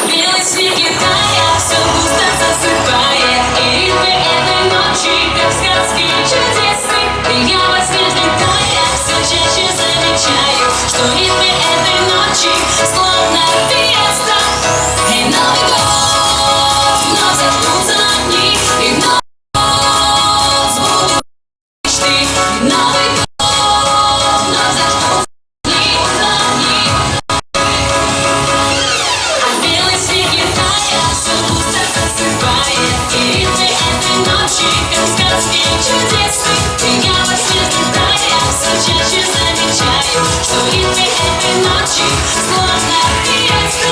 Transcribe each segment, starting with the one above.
Белый снег летая, все густо засыпает, И ритмы этой ночи, как сказки чудесны. И я во сне взлетая, все чаще замечаю, Что ритмы этой ночи словно фиеста. И Новый год вновь зажгутся огни, И вновь сбудутся мечты. И Новый год вновь зажгутся огни, А белый снег летая, все густо засыпает, И ритмы этой ночи, как сказки чудесны. И я во сне взлетая, все чаще замечаю, Что ритмы этой ночи словно фиеста.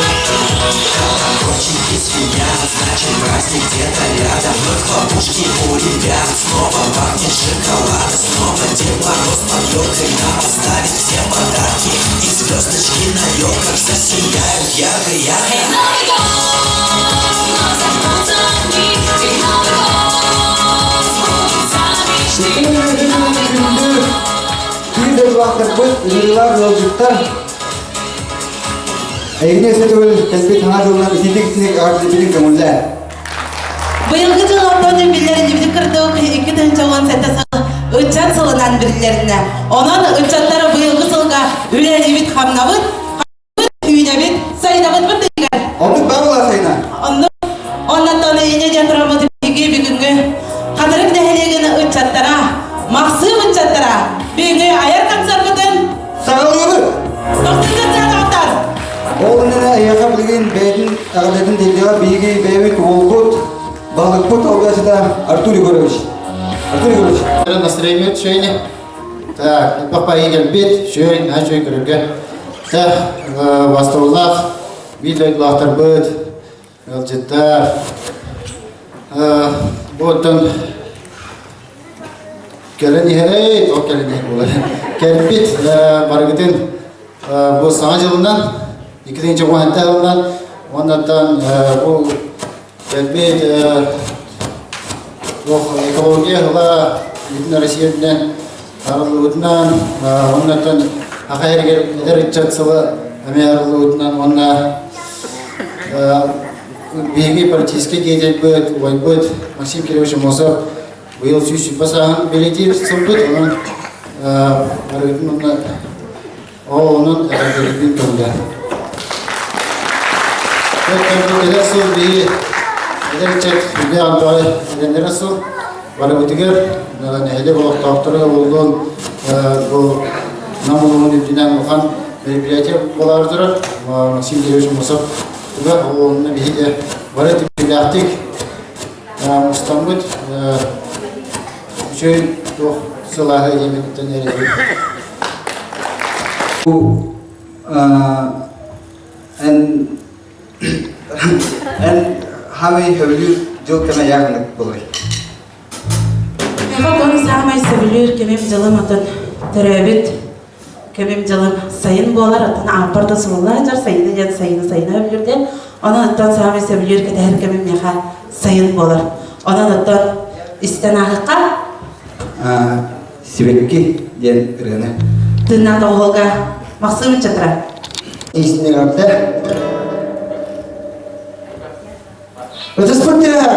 Колокольчики звенят, значит праздник где-то рядом. Вновь хлопушки у ребят, снова пахнет шоколад. Снова Дед Мороз под елкой нам оставит все подарки. И звездочки на елках засияют ярко-ярко. Эй, Новый год, вновь зажгутся огни, И Новый год сбудутся мечты. Новый год. Биир дойдулаахтарбыт, ыҥырыылаах ыалдьыттар эйигини өссө төгүл кэлбит саҥа дьылынан итиитик-итинник эҕэрдэлиибитин көҥүллээ. Быйылгы дьыл оттон биллэринибит курдук 2017 сыл ыччат сылынан биллэринэ. Онон ыччаттар быйылгы сылга үлэлиибит хамнабыт, үүнэбит, сайдабыт бытыгар. Оннук баа буолар сайына. Оннук оннотон инньэ диэн тураммыт биһиги бүгүҥҥү Хатырык нэһилиэгин ыччаттара, Махсыым ыччаттара бүгүҥҥү айар концерпытын Саҕалыыбыт! Тохтутар! Ол иннинэ эйиэхэ билигин бэйэтин эҕэрдэтин тиэрдиэҕэ биһиги бэйэбит уолбут, баһылыкпыт алгачыта Артур Егорович. Артур Егорович. Настроение шөйне. Так, папа кэлбит, шөй, на шөй көрөргө. Так, бастыылаах, биир дойдулаахтарбыт, ыалдьыттар. Бу оттон кэлэн иһэрэй, ол кэлэн иһэр буолар. Кэлбит барыгытын бу саҥа дьылынан, 2017 сылынан, уоннаттан бу кэлбит экология сыла бүтүн Россия үрдүнэн арыллыбытынан, уоннаттан Аха эригэр эдэр ыччат сыла эмиэ арыллыбытынан уонна биһиги политическай деятельбыт, убайбыт Максим Кириллович Аммосов быйыл 120 сааһын бэлиэтиир сылбыт, онон барыгытын уонна ол онон эҕэрдэлиирбин көҥүлэ. Кэлэр сыл биһи эдэр ыччат үлэ антоҕай эрэннэрэ сыл барыбытыгар нэһилиэк олохтоохторо буоллун бу Нам улууһун үрдүнэн улахан мероприятие буолаары турар. Максим Кириллович Аммосов туга онно биһиги бары түмсүүлээхтик мустаммыт үчүгэй туох сылааһы диэмиттэн эрэйбит. Эн эн хаамай сөбүлүүр дьыл кэмэ яғыннык болой? Мин саамай сөбүлүүр кэмим дьылым атын төрөөбүт кэмим дьылым сайын буолар, оттон ааппар да сурулла сылдьар сайыны диэн сайыны сайына өбүлүүр диэн. Онон оттон саамай сөбүлүүр кэтэһэр кэмим миэхэ сайын буолар. Онон оттон истэн ааһыахха. Сибэкки диэн ырыаны. Тыыннаах доҕуһуолга Махсым ыччаттара. Истиннэрдэ. Ытыспыт тыаһа!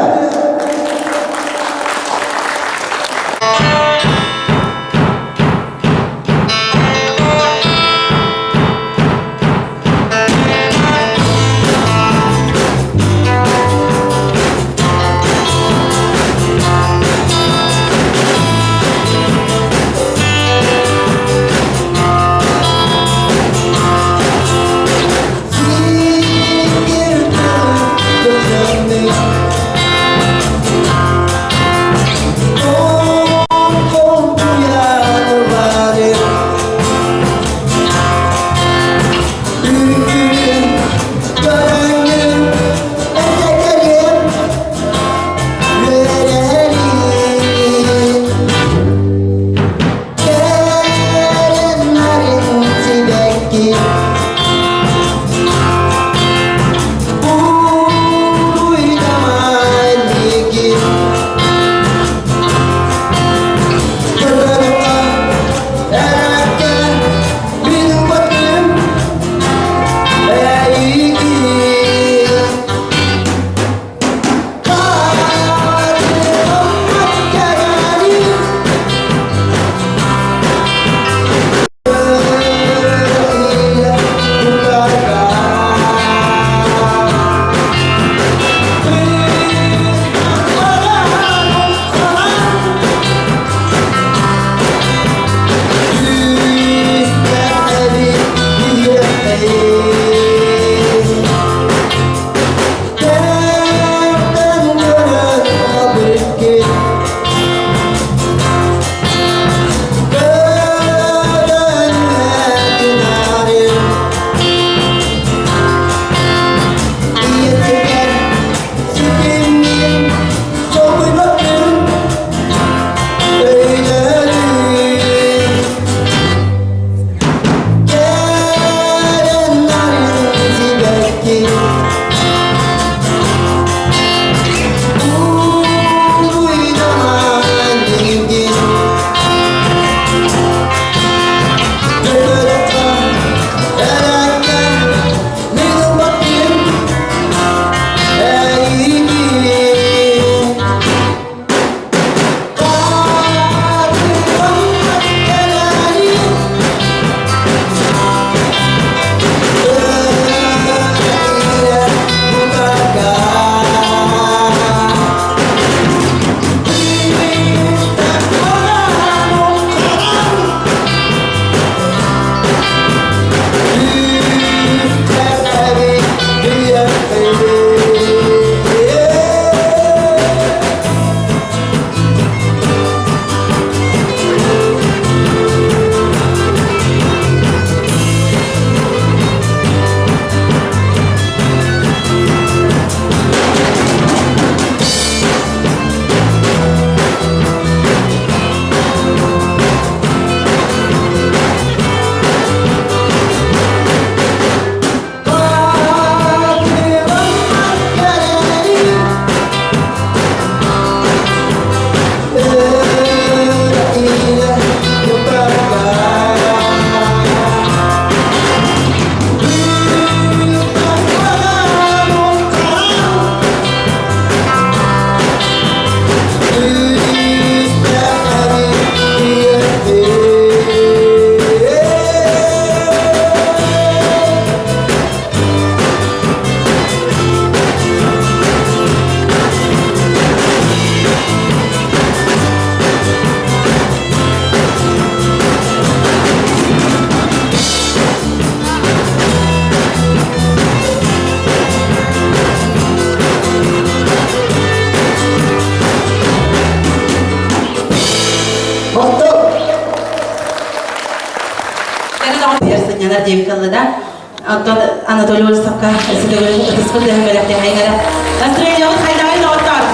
Антон Анатолий Олесовка өссө ытыспыт тыаһын бэлэхтиэхэйиҥ эрэ. Настроениябыт хайдаҕый доҕоттоор?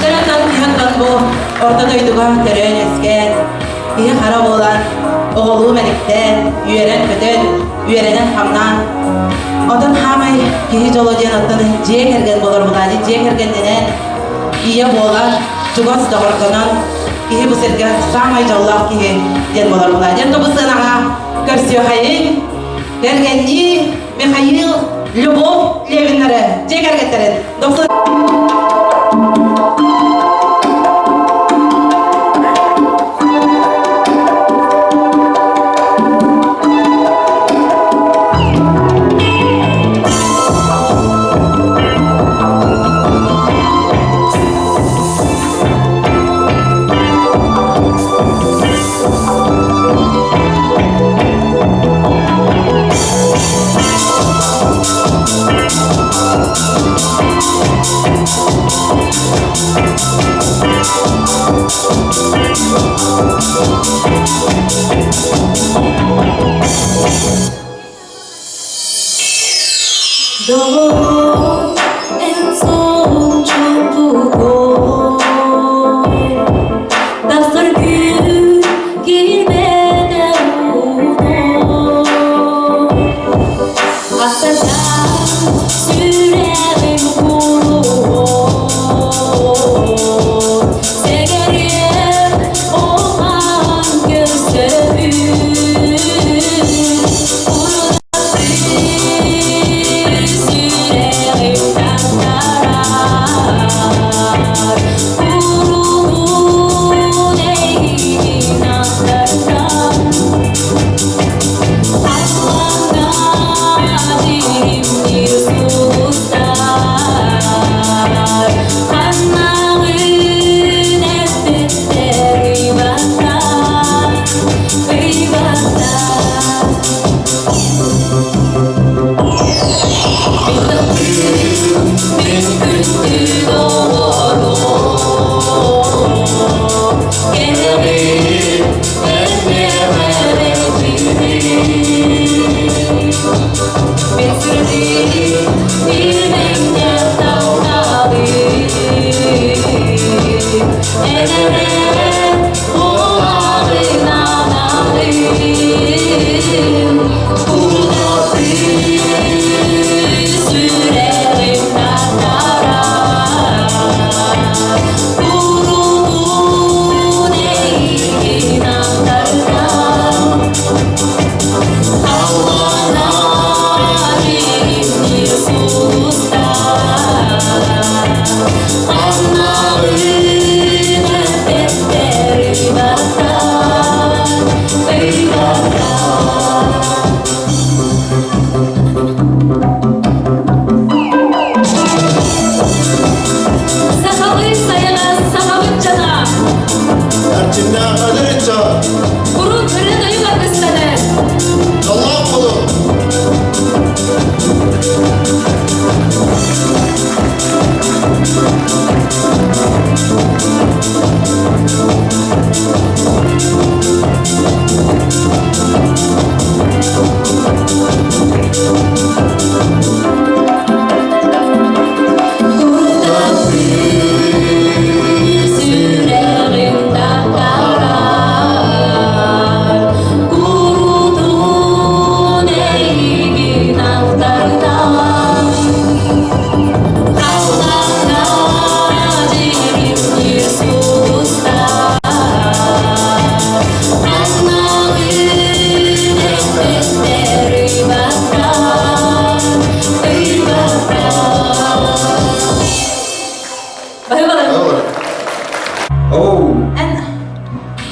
Төрөтөн киһи бу орто дойдуга төрөөн-үөскээн, киһи хара буолан, оҕолуу мэниктээн, үөрэн-көтөн, үөрэнэн-хамнаан, Отон хаамай киһи дьоло диэн оттон дьиэ кэргэн буолар буолааччы дьиэ кэргэннэнэн, ийэ буолан, чугас доҕордонон, киһи бу сиргэ саамай дьоллоох киһи диэн буолар буолаа. Диэн бу сыанаҕа көрсүөхэйиҥ, кэргэннии Михаил, Любовь Левиннары дьиэ кэргэттэрин дохсун Доҕорум, эн суолуҥ чуумпугун, Тахсар күн киирбэтэ уутун. Ахтардаан сүрэҕим куруһун, Сэгэриэм оҕаан көрсөбүн. Сүрэҕим тартарар, куруһун эйигин ахтардан. Аймаҥҥа дьиримниир сулустар, ханнаҕын эппиттэр ыйбаттар, ыйбаттар. Мин күндү доҕорум, кэрэбин Мин сүрдүүн билмэҥҥэ тапталым, Эдэрэ буоларын аналым. Курдаттыы сүрэҕим тартарар, Куруутун эйигин ахтардан. Алланар иримнир сулустар, Анналыын эппэттэр ыйбаттар, ыйбаттар. Сахалыы сайаҕас сахабыт дьоно! Эрчимнээх эдэр ыччат! Куруук ырыа-тойук аргыстанар! Дьоллоох буолуҥ! Сүрэҕим тартарар, куруутун эйигин ахтардан. Халлааҥҥа дьиримниир сулустар, Анналыын эппэттэр ыйбаттар, ыйбаттар. Баһыыбалар. Оу. Эн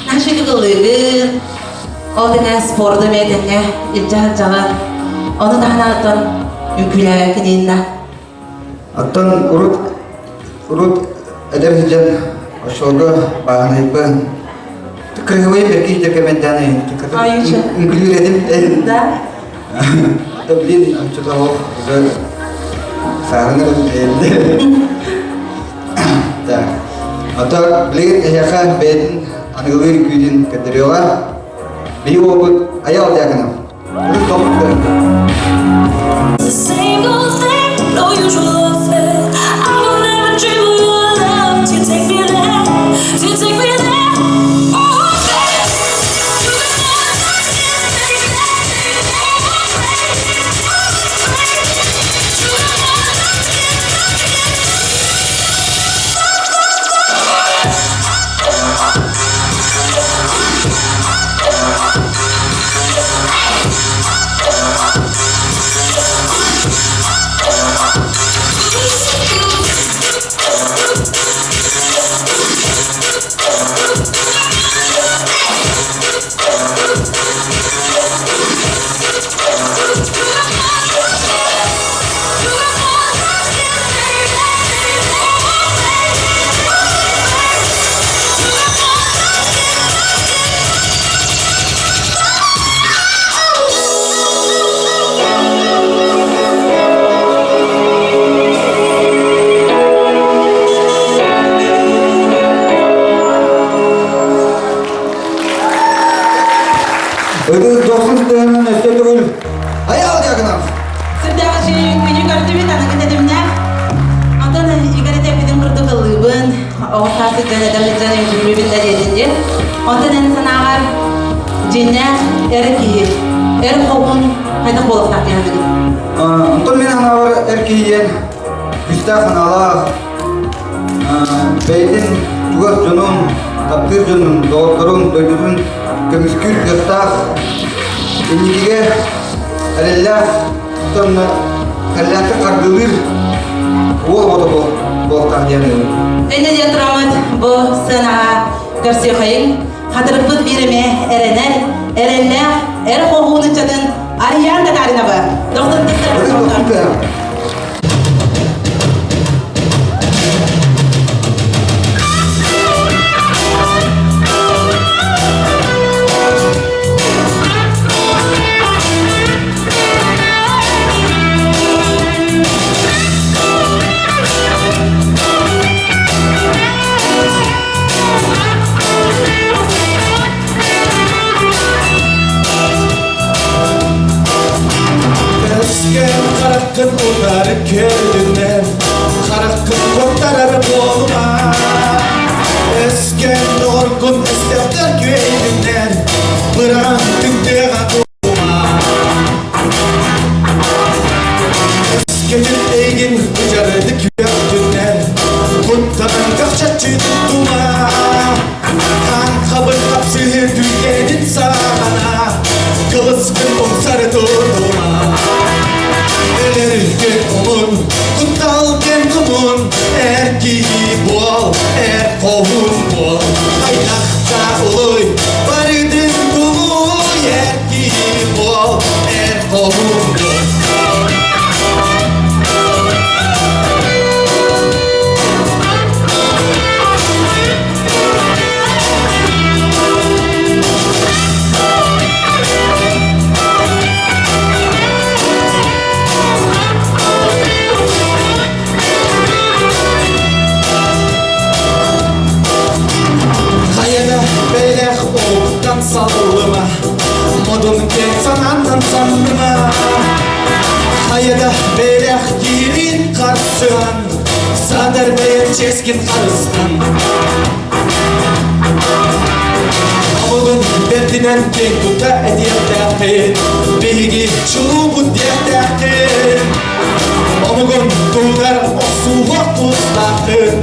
наши кылыгын, ол тэҥэ спорду эмиэ тэҥҥэ илдьэ сылдьаҕын. Ону таһынан оттон үҥкүүлээбэккин инна. Оттон урут урут эдэр сылдьан оччолорго бааһынайбын кырыһыбай бэрки дьэкэмэндээн үҥкүүлүүр этим. Да? Да блин, оччотооҕу уже сааһын эрэн Так. А билигин эһиэхэ бэйэтин аныгылыыр күүтүн көрдөрүөҕэ. Биһи уолбут Айал Дьяконов. Урут тоҕус. Дьяконов! Сүрдээх үчүгэй үҥкүүнү көрдүбүт, аныгы тэтимнээх. Онтон Игорь эппитин курдук ыллыыбын, оҕо саас сылдьан эдэр сылдьан үҥкүүлүүбүн да диэтин диэн. Онтон эн санааҕар дьиҥнээх эр киһи, эр хоһуун хайдах буолуохтаах дии саныыгын? Онтон мин санаабар эр киһи диэн күүстээх санаалаах, бэйэтин чугас дьонун, таптыыр дьонун, доҕотторун, дойдутун көмүскүүр кыахтаах, инникигэ эрэллээх уонна эрэллээхтик хардыылыыр уол оҕото буолуохтаах диэн ыйабын. Энэ диэн тураммыт бу сыанаҕа көрсүөххэйиҥ. Хатырыкпыт биир эмэ эрэнэр, эрэллээх, эр хоһуун ыччатын Арыйаан Татаринова. Дохсун тыктар. Көскөн хараххын утары көрдүнэн, хараххын куттарар буолума. Өскөн доҕоргун өстөөхтөр күөйдүнэн, быраан түҥтүөҕэ тума. Өскөтүн эйигин быдьарыды күөхтүнэн, куттанан көхчөччү туттума. Хаан хабыр хапсыһы түргэнин саҕана, кылыскын умсары тутума. Өлөрүккүн умун, куттал диэн тумун, эр киһи буол, эр хоһуун буол. Хайдахта улуй, барытын тулуй, эр киһи буол, эр хоһуун буол. Хайада бэлэх оттан саллыма, модун кэм санаантан санныма. Хайада бэлэх киирин харсыан, садар бэйэн ческин харыстан. Омугун бэрдинэн киэн тутта этиэхтээххин, биһиги чулуубут диэхтээххин. Омугун туһугар охсуһуох тустааххын,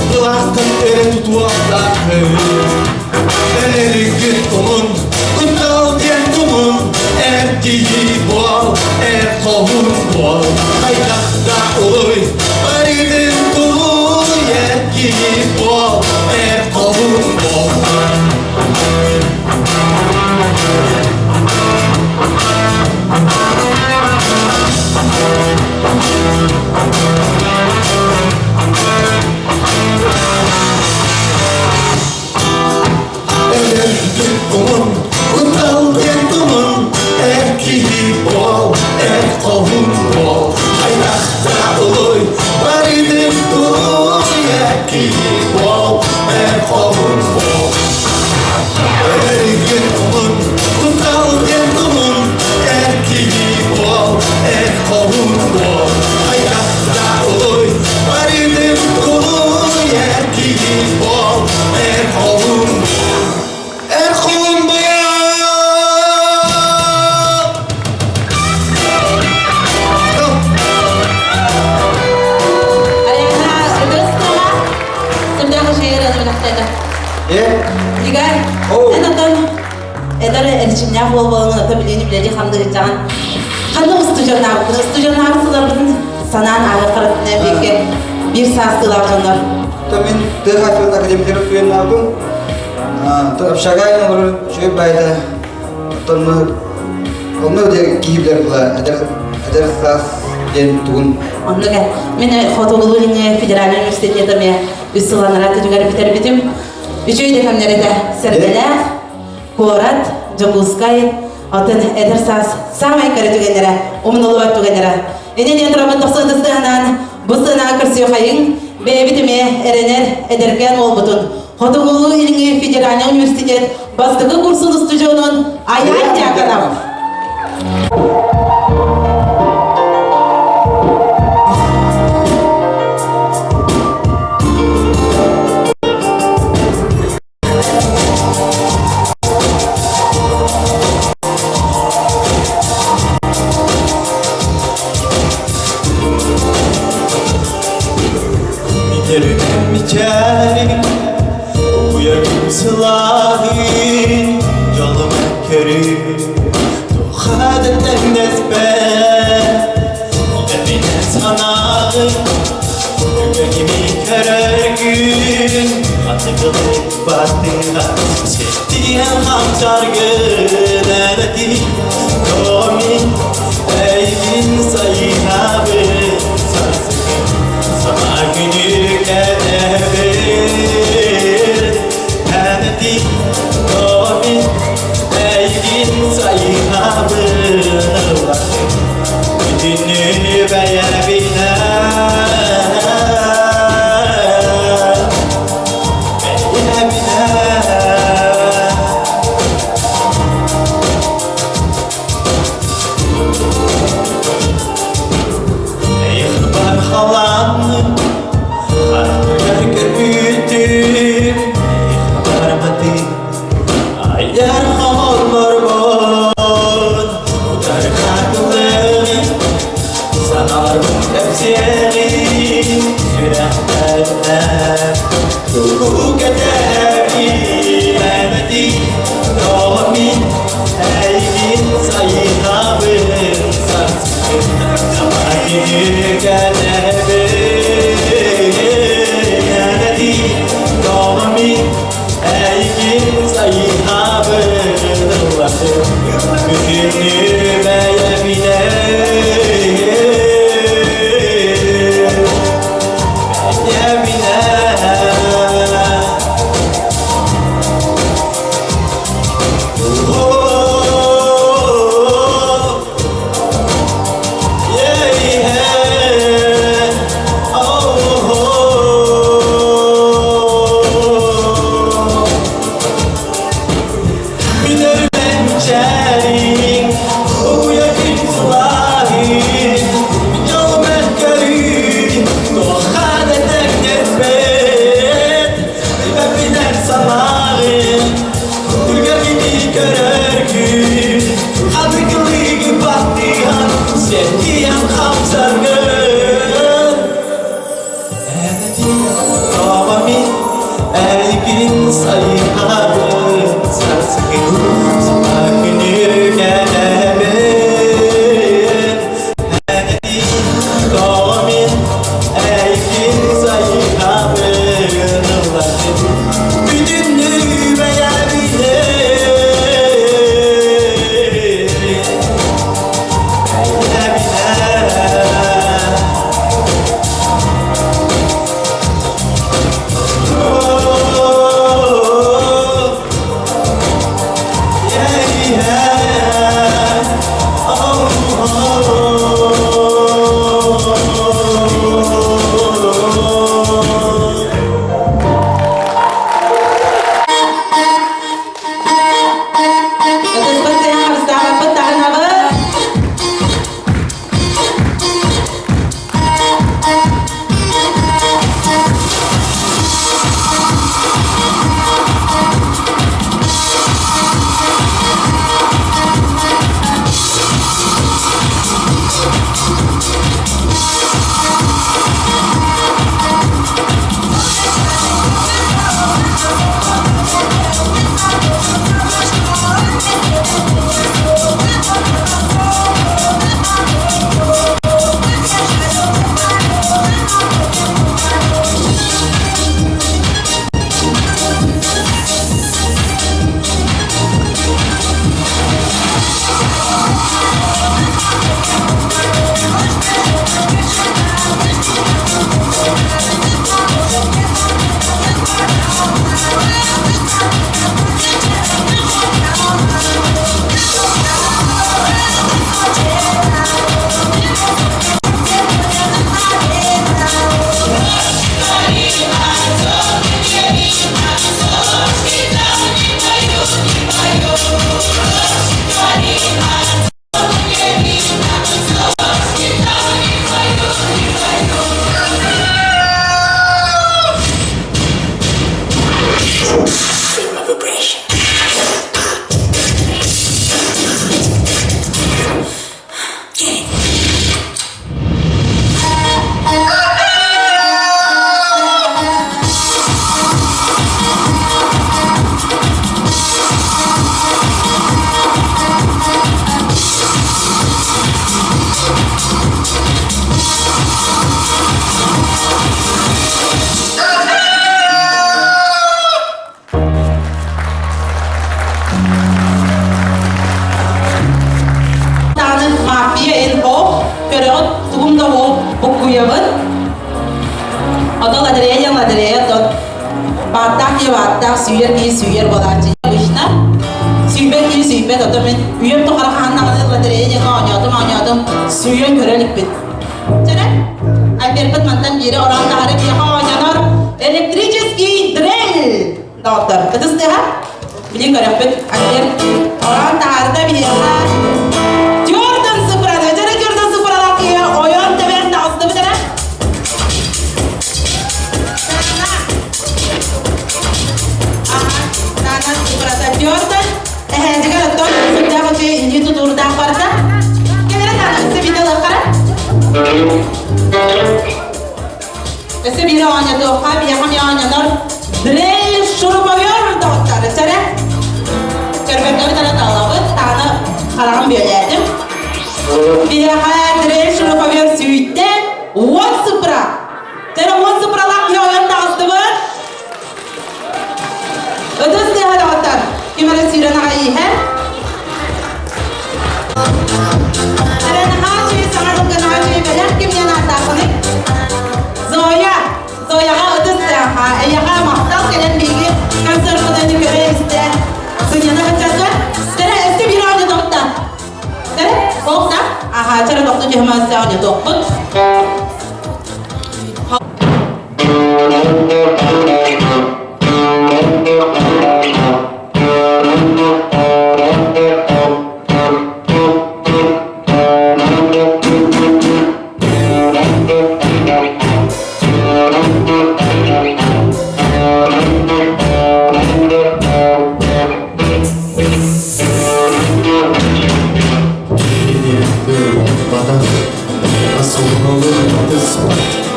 былааххын өрө тутуохтааххын. Элэригин умун, куттал диэн тумун, эр киһи буол, эр хоһуун буол. Хайдах да улуй, барытын тулуй, эр киһи буол, эр хоһуун буол. Өлөрдүк умун, куттал диэн тумун, эр киһи буол, эр хоһуун буол. Хайдахта улуй, барытын тулуй, эр киһи буол, эр хоһуун буол. Өлөргүн умун, куттал диэн тумун, эр киһи буол, эр хоһуун буол. Хайдахта улуй, барытын тулуй, эр киһи буол, эр хоһуун Эр хоһуун буол! Ариана Ыгыстаҕа сүрдээх үчүгэй ырыаны бэлэхтээтэ. Э? Игорь, эн оттон эдэр эрчимнээх уол буолан ото билиини билэли хамдыгычаҕын ханна устудьуоннаабыккын устудьуоннаабыт сылларбытын санаан ааһыаххар бииргэ биир саастыылаах дьоннор. То мин тыа хааччылын академиятыгар устудьуоннаабытым. Общагайын олорор үчүгэй баайда оттон онно киһи билэр була эдэр эдэр саас диэн тугун Оннук мин Хотугулуу Илиҥҥи федеральнай университета эмиэ үс сыл анараа өттүгэр бүтэрбитим. Үчүгэй да кэмнэр этэ. Сэргэлээх, куорат, Дьокуускай, оттон эдэр саас саамай кэрэ түгэннэрэ, умнуллубат түгэннэрэ. Инньэ диэн тураммын тохсун ытыстыһанан бу сыанаҕа көрсүөхайыҥ, бэйэбит эмиэ эрэнэр эдэркээн уолбутун Хотугулуу Илиҥҥи федеральнай университет бастакы курсун устудьуонун Айаан Дьяконов. мичээрин, уйар күн сылааһын, дьолум көрүү, туохха да тэҥнэспэт. Эпинэн санааҕын, үгэними көрөргүн, хатыгылык баттыга ситтиэн хамсаргын эбэтин, Томи, эйигин сайыһабын, сарсыгын саҥа күнү кэтэһэбин. Эбэтин, Томи, эйигин сайыһабын, ыллатын, бүтүннүү бэйэбинэн. Бэйэбинэн. Эйхбар халаанным, харахпар көрбүтүм, эйхбар маты, айар холлорбун, утары хатылыгын, санааларбын кэпсиэҕин, сүрэхтэринэн тугу кэтэһэбин, эбэтин, тоҕо мин эйигин сайыһабын, сарсыгын саҥа кэтэһэбин, эбэтин, тоҕо мин эйигин сайыһабын, ыллатым, бүтүннүү бэйэбинэн. Эйигин сайыһабын сарсыгын саҥа күнү кэтэһэбин Тоҕо мин эйигин сайыһабын ыллатым бүтүннүү бэйэбинэн бэйэбинэн. Ытыспыт тыаһа харыстаабаппыт таһынабыт. Көрөҕүт, тугум да буол, буккуйабын. Оттон лотерея диэн лотерея, оттон бааттаах киһи бааттаах, сүүйэр киһи сүүйэр буолааччы. Обычно сүүйбэт киһи сүүйбэт, оттон мин үйэм тухары хаһан даҕаны лотерея диэн оонньоотум, оонньоотум, сүүйэн көрө иликпин. Чэрэ, Альберпыт мантан биири ороон таһары биэхэ оонньонор электрический дрель доҕоттор. Ытыс тыаһа? Билин көрөхпүт. Альберт ороон таһаарда биһиэхэ Тюртон сыпыраны, дьэрэ Тюртон сыпыралаах киһи ойон тэбэн таҕыстыбыт эрэ. Таана. Аха, Таана сыпырата Тюртон. Эһээдигэр оттон сүрдээх үчүгэй илии тутуурдаах барда. Кэлэрэ таана өссө биирдэ ылыаххара. Өссө биирэ оонньотуохха, биһиэхэ эмиэ оонньонор Дрель шуруповер доҕоттор. Чэрэ. Көрбөттөрү эрэ талабыт, тааны хараҕым бүөлээтим. Биһиэхэ дрель шуруповер сүүйтэ уон сыпра. Чэрэ уон сыпралаах киһи ойон таҕыстыбыт. Ытыс тыаһа доҕоттор, ким эрэ сүүрэн аҕай иһэр. Эрэ наһаа үчүгэй саҥа дьылга наһаа үчүгэй бэлэх ким диэн ааттааххыный? Зоя! Зояҕа ытыс тыаһа, эйиэхэ махтал кэлэн биһиги концерпытын көрө-истэ сынньана сылдьарга. Тэрэ өссө биир оонньотоҕутта. Тэрэ, ол да? Аха, чэрэ тохту түһүмэ өссө оонньотуохпут.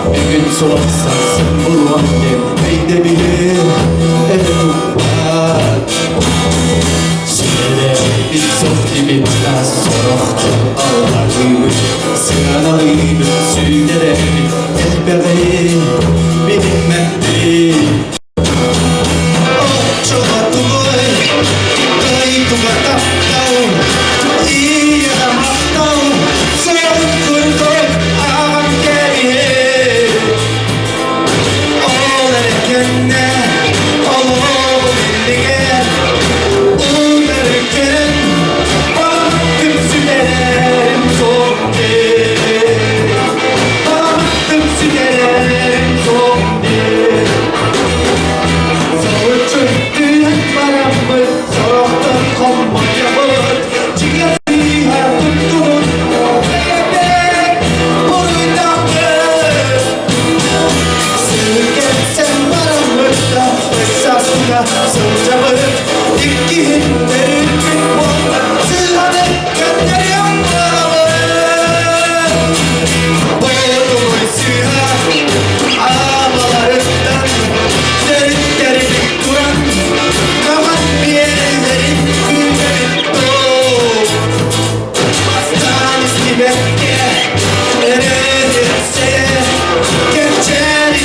Бүгүн сурах сарсын булуом диэн өйдөбүлү эрэ туппат. Сүрэрэбит сохтибит сорохтор алларыыбыт, сыаналыыбыт, сүтэрэбит элбэҕи билиммэппит. Оччоҕо тугуй, дойдуга таптал, ийэҕэ махтал, сыал курдук ааҕан кэбиһэр. Ол эрэ кэннэ олоҕум иннигэр утары көрөн баҕаттым сүтэрэрим суох диэн. Баҕаттым сүтэрэрим суох диэн. Соһуччу бараммыт, сорохтор хоммойобут, чиҥэтииһэ туттубут, бэйэбит буруйдаахпыт. Сиргэнсэн бараммыт да, саска сылдьабыт, иккиһин төрүппүт буолла, сыһаны көннөрүөн буолабыт. Боотулуй сыыһа, аабаларыттан төрүттэрин туран, маман биэрэллэрин күүтэбит дуу. Бастаан истибэккэ, эрэ-эрсэ, кэнчээри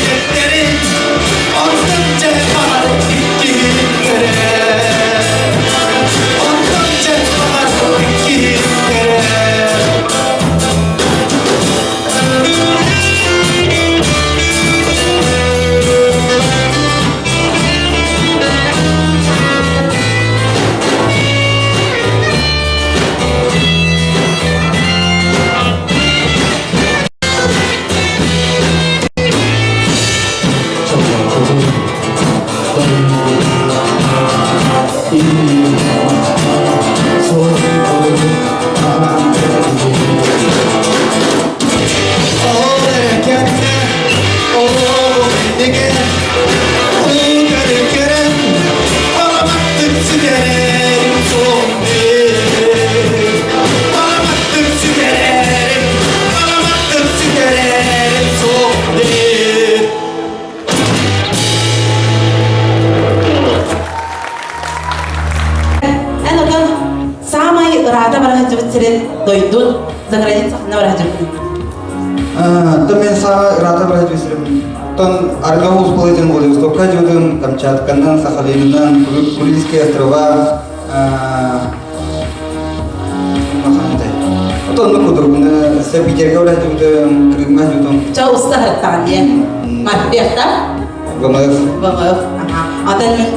онтон дьэ баҕар иккиһиттэрэ. Онтон дьэ баҕар иккиһиттэрэ. Ол эрэ кэннэ олоҕум иннигэр утары көрөн аламаттык сүтэрэрим суох Аламаттык сүтэрэрим, аламаттык сүтэрэрим суох Эн отон саамай ыраата бара сылдьыбыт сирин дойдун за граница ханна бара сылдьыбытын? Оттон мен саамай ыраата бара сылдьыбыт сирим оттон Арга Успалытын Владивостокка дьудум, Камчатканан, Сахалинынан, Курильские острова. Отон оннук курдук Питергэ үлэһитибитим, Крымҥа сылдьыбытым. Ча уста сырыттаҕын диэн. Морпехта? ВМФ. ВМФ. Ага. Атын мин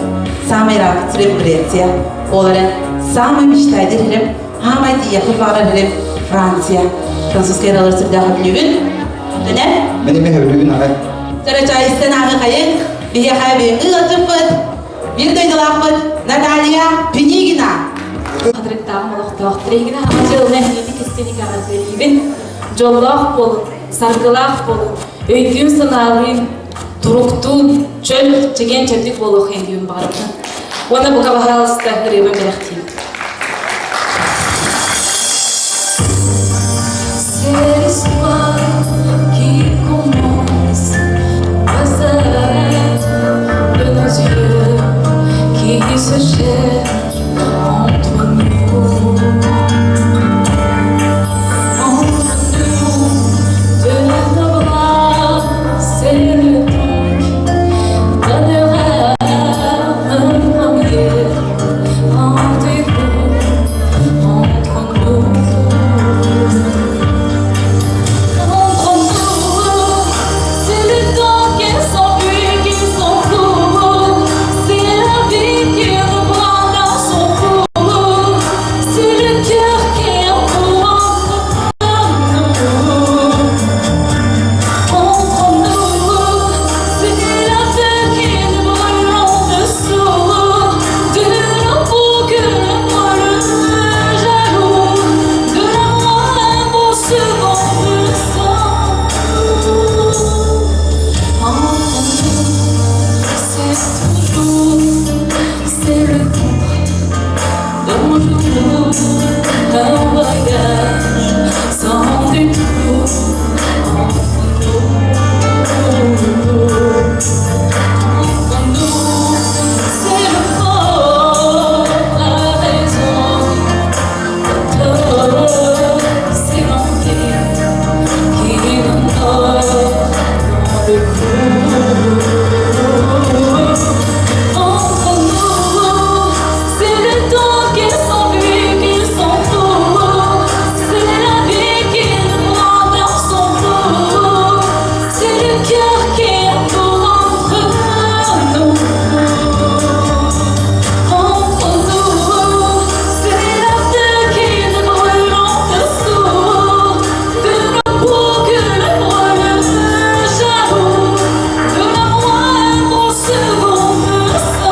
самый ыраах сирим Греция. Ол эрэн самый мечтайдыр сирим, хаамай тиийэхпин баҕарар сирим Франция. Французскай ыралар сирдээх өбүлүүбүн. Түнэ? Мин эмиэ сөбүлүүбүн аҕай. Чарачайыстан ааҕы хайыҥ, биһиэхэ бүгүҥҥү ыалдьыппыт, биир дойдулаахпыт Наталья Пинигина. Хатырыктааҕым олохтоох Трегина Хаҥа дьылына эһигини кистиник эҕэрдэлиибин. Дьоллоох буолун, саргылаах буолун, өйдүүн-санаалыын, туруктуун, чөл, чэгиэн-чэбдик буолуох иһин баҕарабын. Уонна бука баһаалыста ырыабын бэлэхтиим. C'est l'histoire qui commence à s'arrête de nos yeux qui se cherchent entre nous. Entre nous, de nos bras, c'est le temps qui donnera un premier rendez-vous entre nous. Entre nous, c'est le temps qui s'enfuit, qui s'encourt. C'est la vie qui reprend dans son cours. C'est le cœur qui encourt entre nous. Entre nous, c'est la feu qui nous brûle en dessous. De la peau que le jaloux, de la moindre seconde sans nous. Entre nous, c'est toujours, c'est le contraire d'un jour, un voyage sans détour. Entre nous, entre nous, c'est le corps, la raison, c'est l'envie qui nous dans le coup. Entre nous, c'est le temps qui s'enfuit, qui s'entoure. C'est la vie qui nous prend dans son cours. C'est le cœur qui court entre nous. Entre nous, c'est la feu qui nous brûle en dessous. De nos peaux que le brûle jaloux. De la moindre seconde sans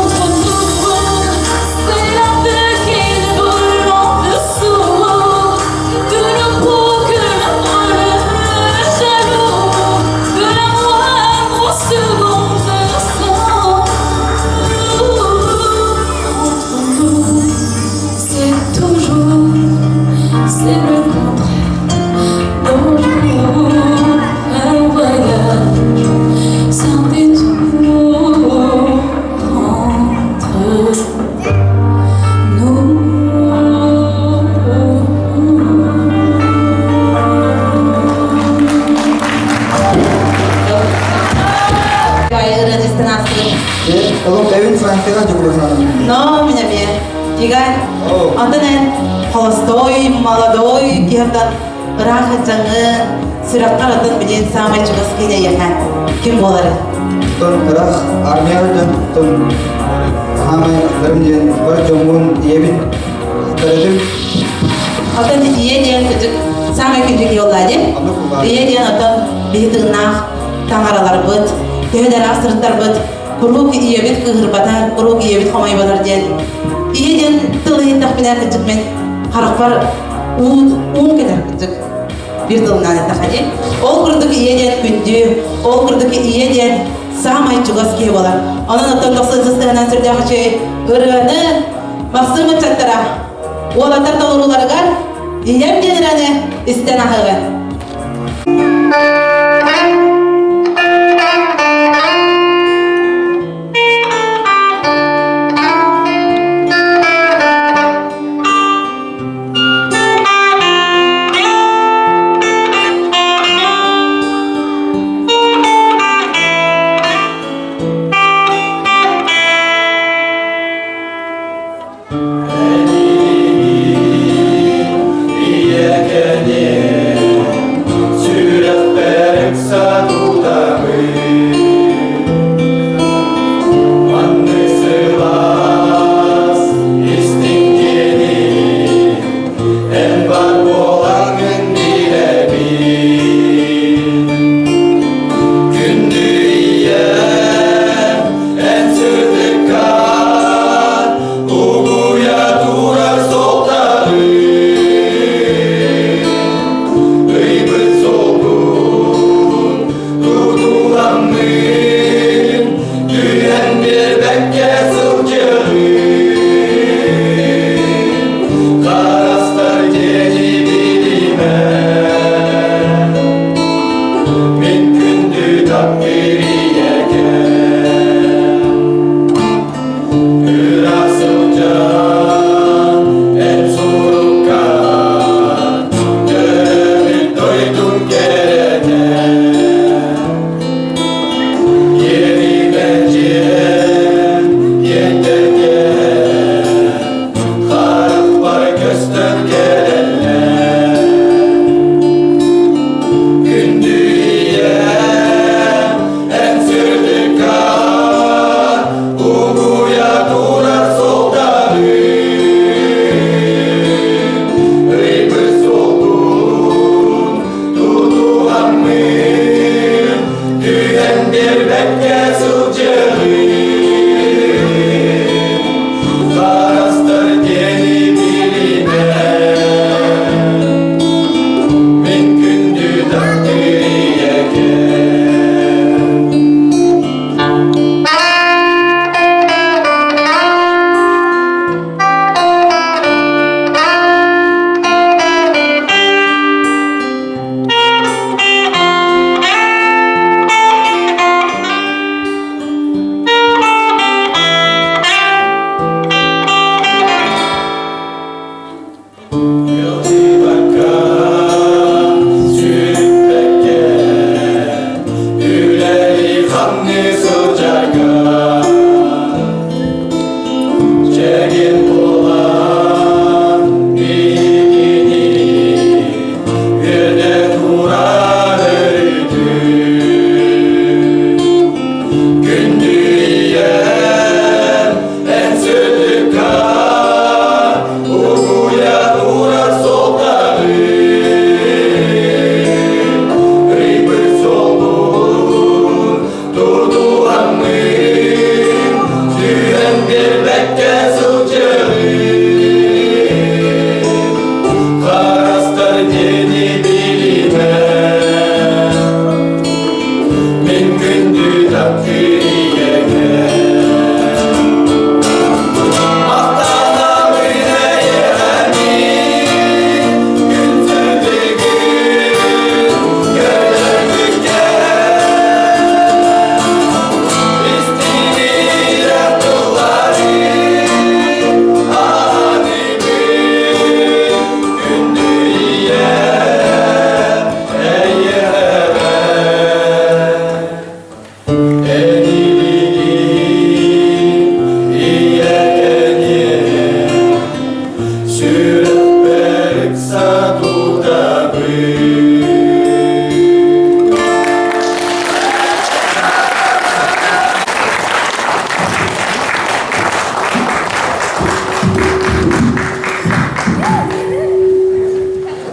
Entre nous, c'est la feu qui nous brûle en dessous. De nos peaux que le brûle jaloux. De la moindre seconde sans nous. Entre nous, c'est toujours, c'est le contraire. Bonjour, un voyage sans détour entre nous. Ырыаны истэн аастыгыт. Олох бэйэбин Францияҕа дьокуруһунан. Но меня мне. Игорь, онтон эн холостой, молодой киһиртан ыраах дьаҥын, сүрэххэр оттон билин саамай чугас киһи эйиэхэ ким буолары? Оттон ыраах армияҕа дьон оттон хаамай ахтарым диэн бар дьоммун ийэбин ахтар Оттон ийэ диэн кырдьык саамай күндү киһи буолла дии. Ийэ диэн оттон биһи тыыннаах таҥараларбыт, төһө да ыраах сырыттарбыт, куруук ийэбит кыыһырбатар, куруук ийэбит хомойботор диэн. Ийэ диэн тыл иһиттэхпинэ кырдьык мин харахпар уун уун кэтэр кырдьык биир тылынан эттэххэ дии. Ол курдук ийэ диэн күндү, ол курдук ийэ диэн саамай чугас киһи буолар. Онон оттон тохсун сыстыһынан сүрдээх үчүгэй ырыаны Махсым ыччаттара уолаттар толорууларыгар ийэм диэн ырыаны истэн аһыгын.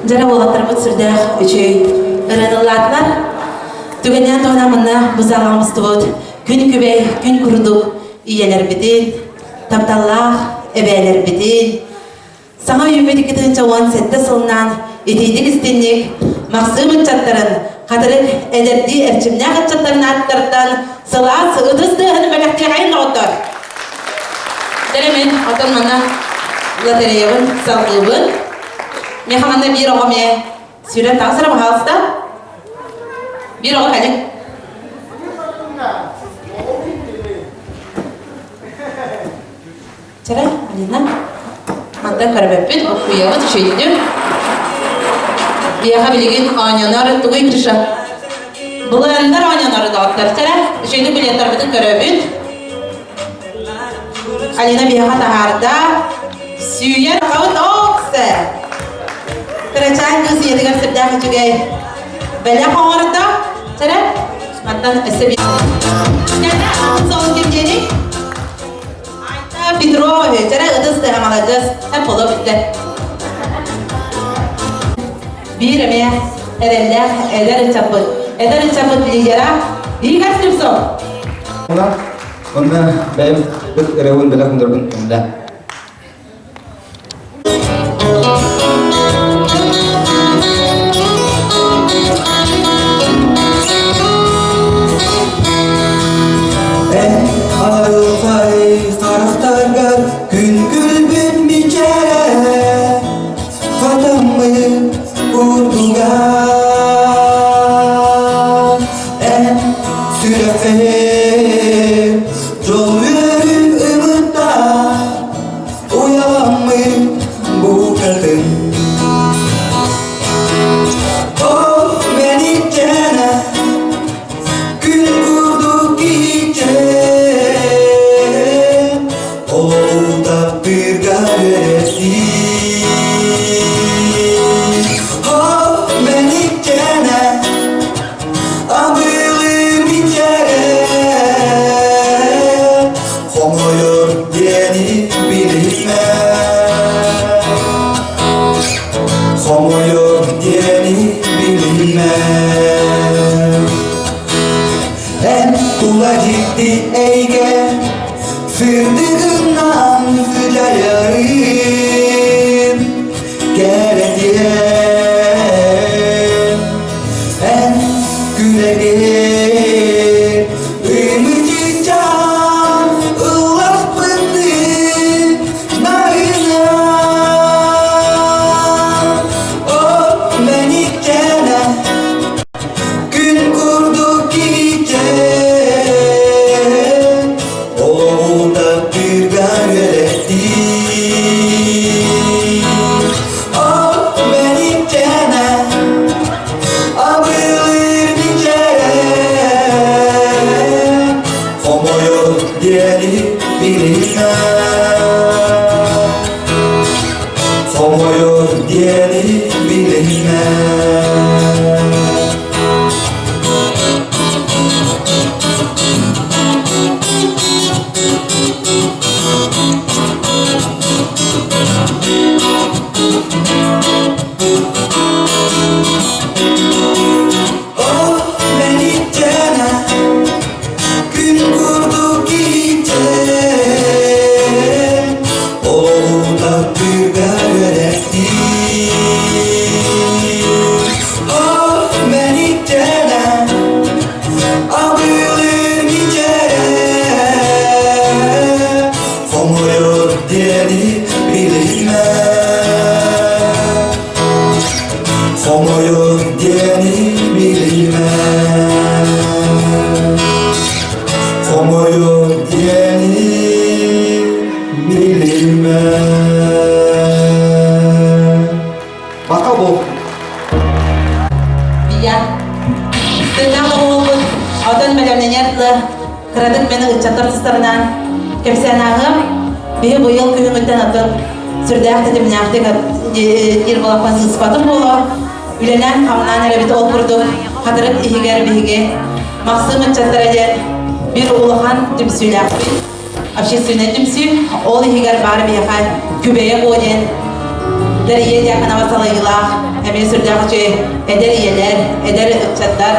Дьэрэ уолаттарбыт сүрдээх үчүгэй ырыаныллаатылар. Түгэннээн туһунан манна бу саалаҕа мустубут күн күбэй, күн курдук ийэлэрбитин, тапталлаах эбээлэрбитин, саҥа үүммүт 2017 сылынан итиитик истинник Махсыым ыччаттарын, Хатырык эдэрдии эрчимнээх ыччаттарын ааттарыттан сылаас ытыс тыаһын бэлэхтиэхэйин доҕоттор! Дэрэ мин отон манна лотереябын салгыыбын. Миэхэ манна биир оҕо эмиэ сүүрэн таҕыс эрэ пожалуйста. Биир оҕо кэлин. Чэрэ, Алина. Мантан көрбөппүт, буккуйабыт, үчүгэйдик. Биэхэ билигин оонньонор тугуй Гриша? Былырыннар оонньонор доҕоттор. Чэрэ, үчүгэйдик билеттарбытын көрөбүт. Алина биэхэ таһаарда. Сүүйэр хабыт оксе. Кырачаан кыыс ийэтигэр сүрдээх үчүгэй бэлэх оҥордо. Чэрэ, мантан өссө биир. Кэннэ атын соҕус ким диэний? Айта Петрова үһү. Ытыс тыаһа маладьыас. Эн боло бүттэ. Биир эмиэ эрэллээх эдэр ыччаппыт. Эдэр ыччаппыт лидера Игорь Слепцов. Онна бэйэм быт ырыабын бэлэх ундурбун көмөлө. Эн арылхай харахтаргар күн күлбүт мичээрэ хатаммыт курдуга Эн сүрэххин дьол үөрүн ымытта уйаламмыт букатын Ол мэниккэнэ күн курдук киһиччэ олоҕу таптыырга үөрэтии Ол мэниккэнэ Абылыыр мичээрэ хомойор диэни билимэ Хомойор диэни билимэ Эн тула дьикти эйгэ сырдыгынан сыдьайарын кэрэтиэн Эн күлэгин ымычычаан ылласпыттыы нарына О мэниккэнэ күн курдук киһичэн олоҕу таптыырга үөрэттии О мэниккэнэ Абылыыр мичээрэ хомойор диэни билимэ хомойор диэни билимэ Күн курдук киһитэ олоҕу таптыырга үөрэттии. Ол мэниктэнэ абылыыр мичээрэ хомойор диэни билимэ. Хомойор диэни билимэ Хомойор диэни билимэ Бака бу. Бия. Тыыннаах оҕолорбут отон бэлэмнэнэр тыла кыратык мени ыччаттар тустарынан кэпсээн ааҕыам. Биһи быйыл күһүҥҥүттэн атын сүрдээх тэтимнээхтик диир буолаппан сыыспатым буолуо. Үлэлээн-хамнаан эрэбит ол курдук Хатырык иһигэр биһиги Махсым ыччаттара диэн биир улахан түмсүүлээхпит. Общественнай түмсүү. Ол иһигэр баар биһиэхэ Күбэйэ Буо диэн. Дария Дьяконова салайыылаах эмиэ сүрдээх үчүгэй эдэр ийэлэр, эдэр ыччаттар,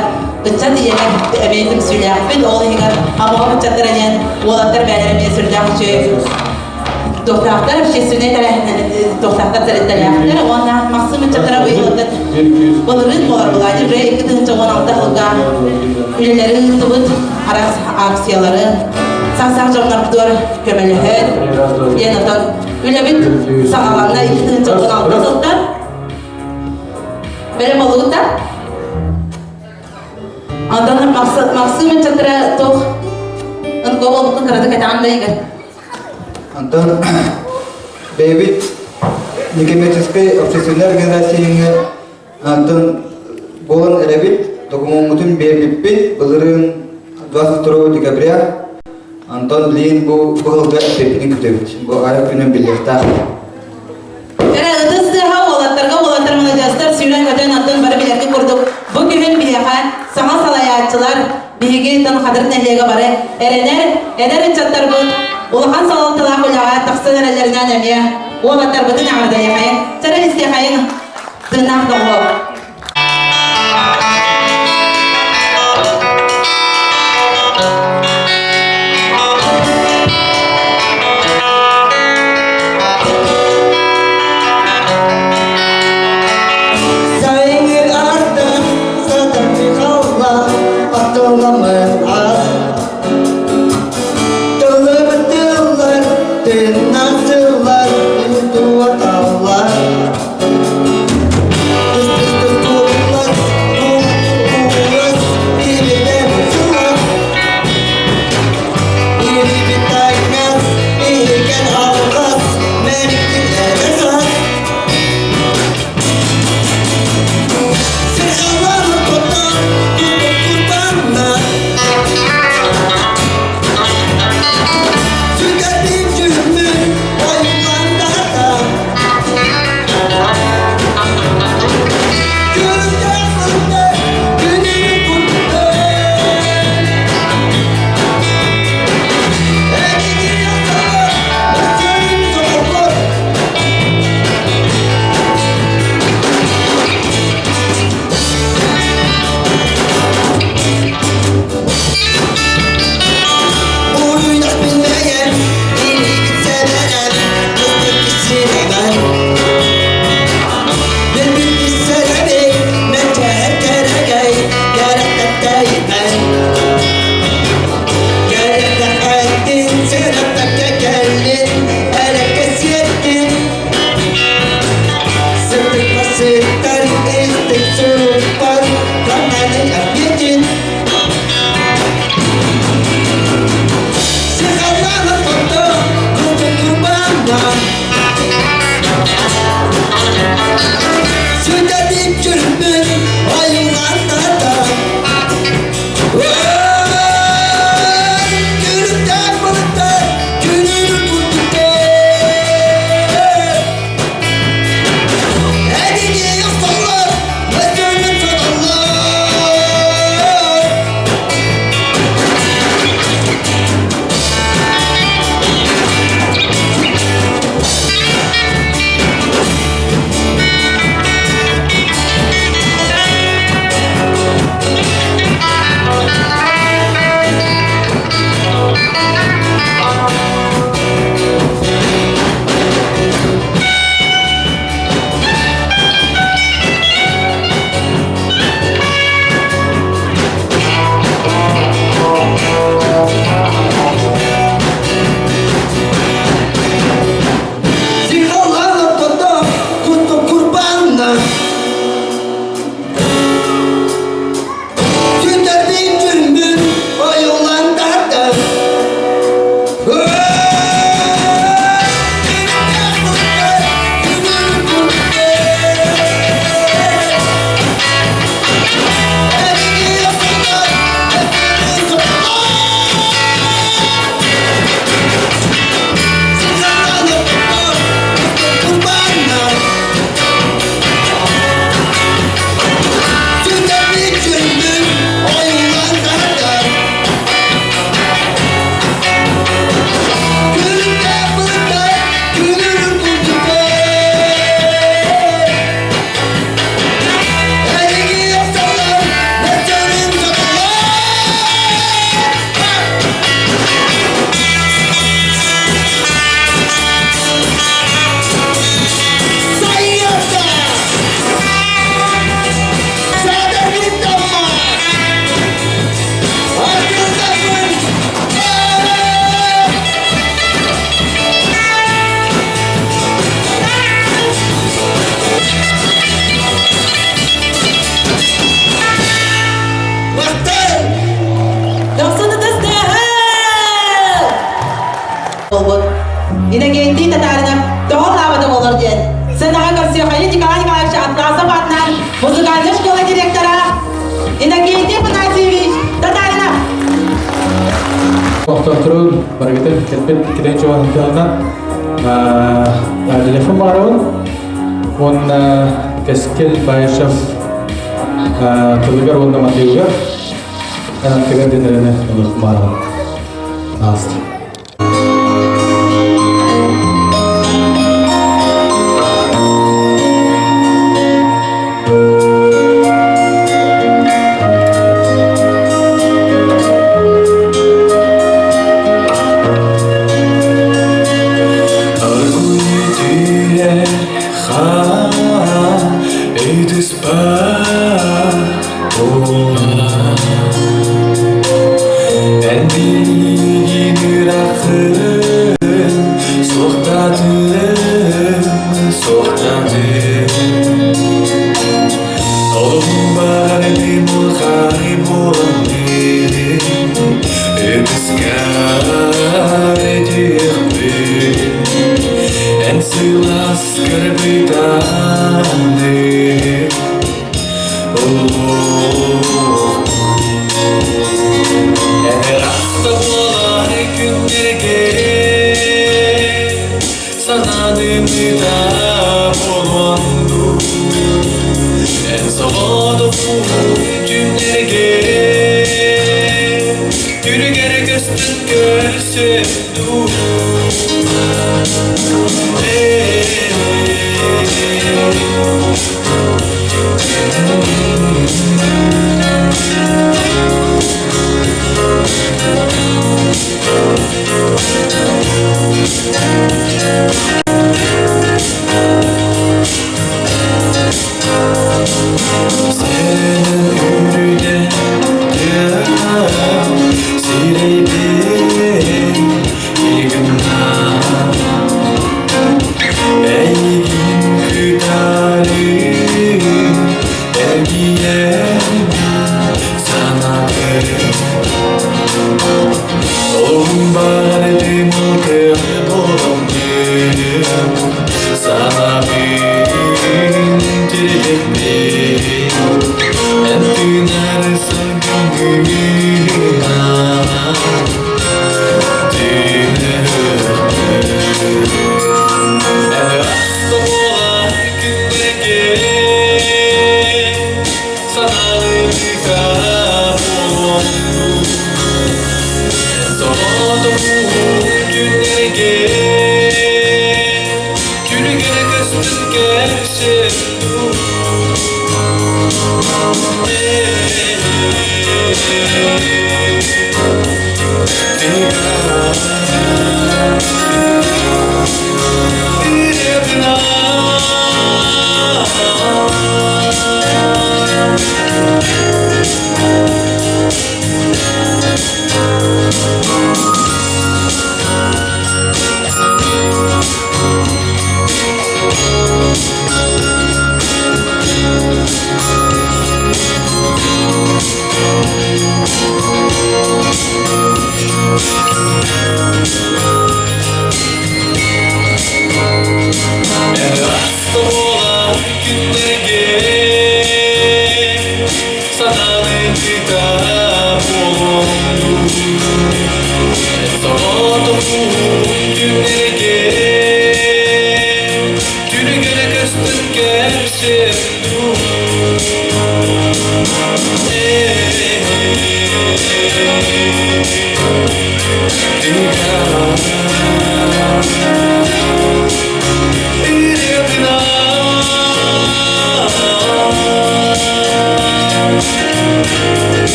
ыччат ийэлэр эмиэ түмсүүлээхпит. Ол иһигэр Амоҕом ыччаттара диэн уолаттар бэйэлэрэ эмиэ сүрдээх үчүгэй туохтаахтар, общественнай тэрээһиннэр туохтаахтар тэрилтэлээхтэр уонна Махсым ыччаттара быйылыттан былырыын буолар былаанньык уже 2016 сылга үлэлэри ыыттыбыт, араас акциялары, саҥ-саҥ дьоннорбутугар көмөлөһөн диэн отон Үлэбит саҕаланна 2016 сылтан. Бэлэм болугута. Онтон Максим ыччаттара туох ынго болбутун кыратык этэҕин да Игорь? Антон бэйэбит некоммерческой общественной организацияны Антон буолан эрэбит, докумуоммутун биэрбиппит былырыын 22 декабря. Антон билигин бу быһылга эппиппитин күтэбит. Бу айа күнүн билиэхтээх. Эрэ ытыс тыаһа уолаттарга уолаттар маладьыастар сүүрэн-көтөн оттон бары билэргэ курдук бу күһүн биһиэхэ саҥа салайааччылар биһиги Хадыр нэһилиэгэ бары эрэнэр эдэр ыччаттарбыт улахан салалталаах үлэҕэ тахсан эрэллэринэн эмиэ уолаттарбытын эҕэрдэлиэхэйиҥ, чэрэ истиэхэйиҥ Тыыннаах доҕор. Сайыҥҥы ардах сатарыы халлаан аттыламмыт ас Тыллыбыт тыллар, тыыннаах сыллар, туоталлар. Сценаҕа көрсүөхайы Николай Николаевич Атласов аатынан музыкальнай школа директора Иннокентий Афанасьевич Татаринов. Охтоохторун барыгытын кэлбит килэн чугаһынтыһынан телефон баарабын уонна Кэскил Баишев тылыгар уонна матыыбыгар аттыгар дэнэрини ылых баарабын. Ааста.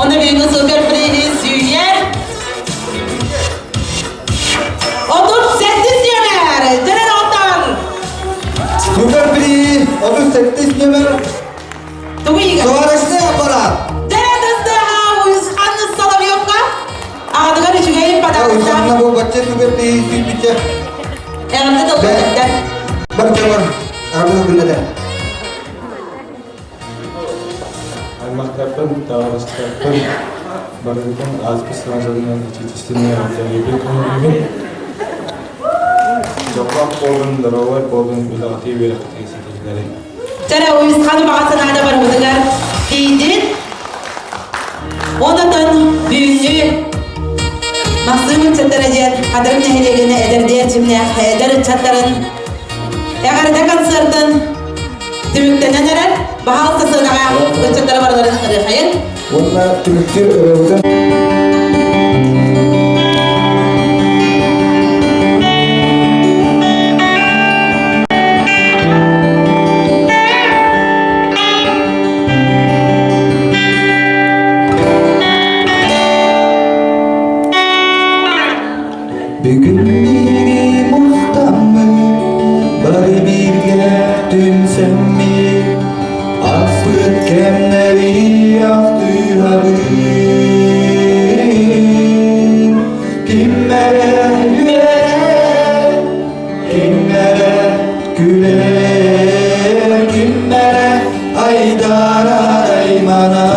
Оны бүгүн супер-призи сүүйэр 38 нүөмэр Дөрен оттон Супер-приз 38 нүөмэр Тугу игер? Сварочный аппарат. Дөрен ыстыаха Уйусхан Соловьевка аҕатыгар үчүгэй подарокта. Уйусханна бу бачча супер-приз сүүрбүччэ. Эҕэрдэ тылбыттар. Бар бар. Арбыз күннэтэ. Бырааттарбын, табаарыстарбын барыгытын ааспыт саҥа дьылынан итиитистинэ эҕэрдэлиибин көҥүллүүбүн. Дьоллоох буолун, доруобай буолун, үлэҕитигэр үөрэххитигэр ситиһиилэри. Чара уйусхан баҕа санаата барыбытыгар тиийдин. Онотон бүгүҥҥү Махсыым ыччаттара диэн Хатырык нэһилиэгин эдэрдии эрчимнээх эдэр ыччаттарын эҕэрдэ концертын түмүктэнэн эрэр. Баһаалыста сыанаҕа ыччаттара барыларын ырыахайын. Уонна түмүктүүр ырыабытын Бүгүн биһиги мустаммыт, бары бииргэ түмсэммит, ааспыт кэмнэри ахтыһабыт. Ким эрэ үөрэр, ким эрэ күлэр, ким эрэ айдарар айманар.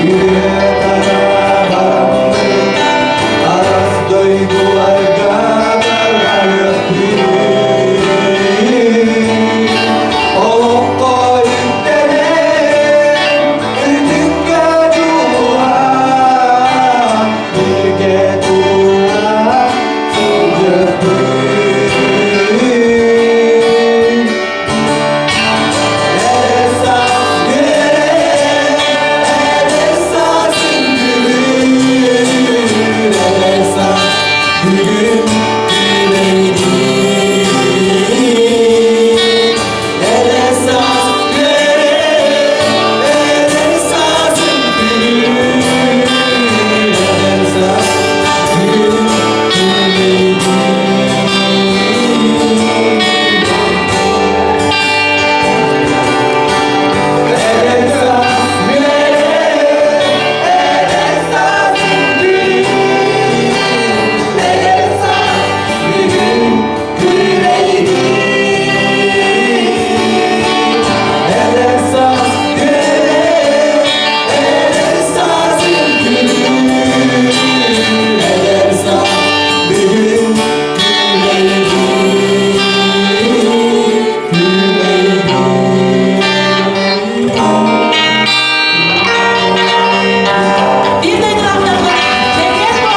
Биир дойдулаахтарбыт чэгиэн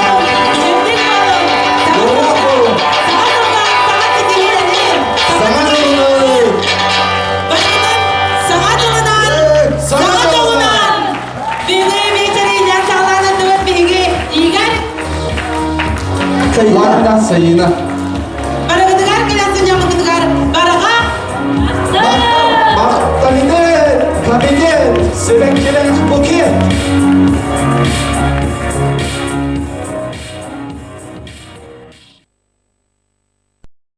буолуҥ, чэбдик буолуҥ, саҥа сылга саҥа ситиһиилэри, Саҥа дьолунан! Барытын саҥа дьылынан, саҥа дьолунан! Бүгүн вечеринэн саҕалаан ыттыбыт биһиги Игорь Сайына. Сайына.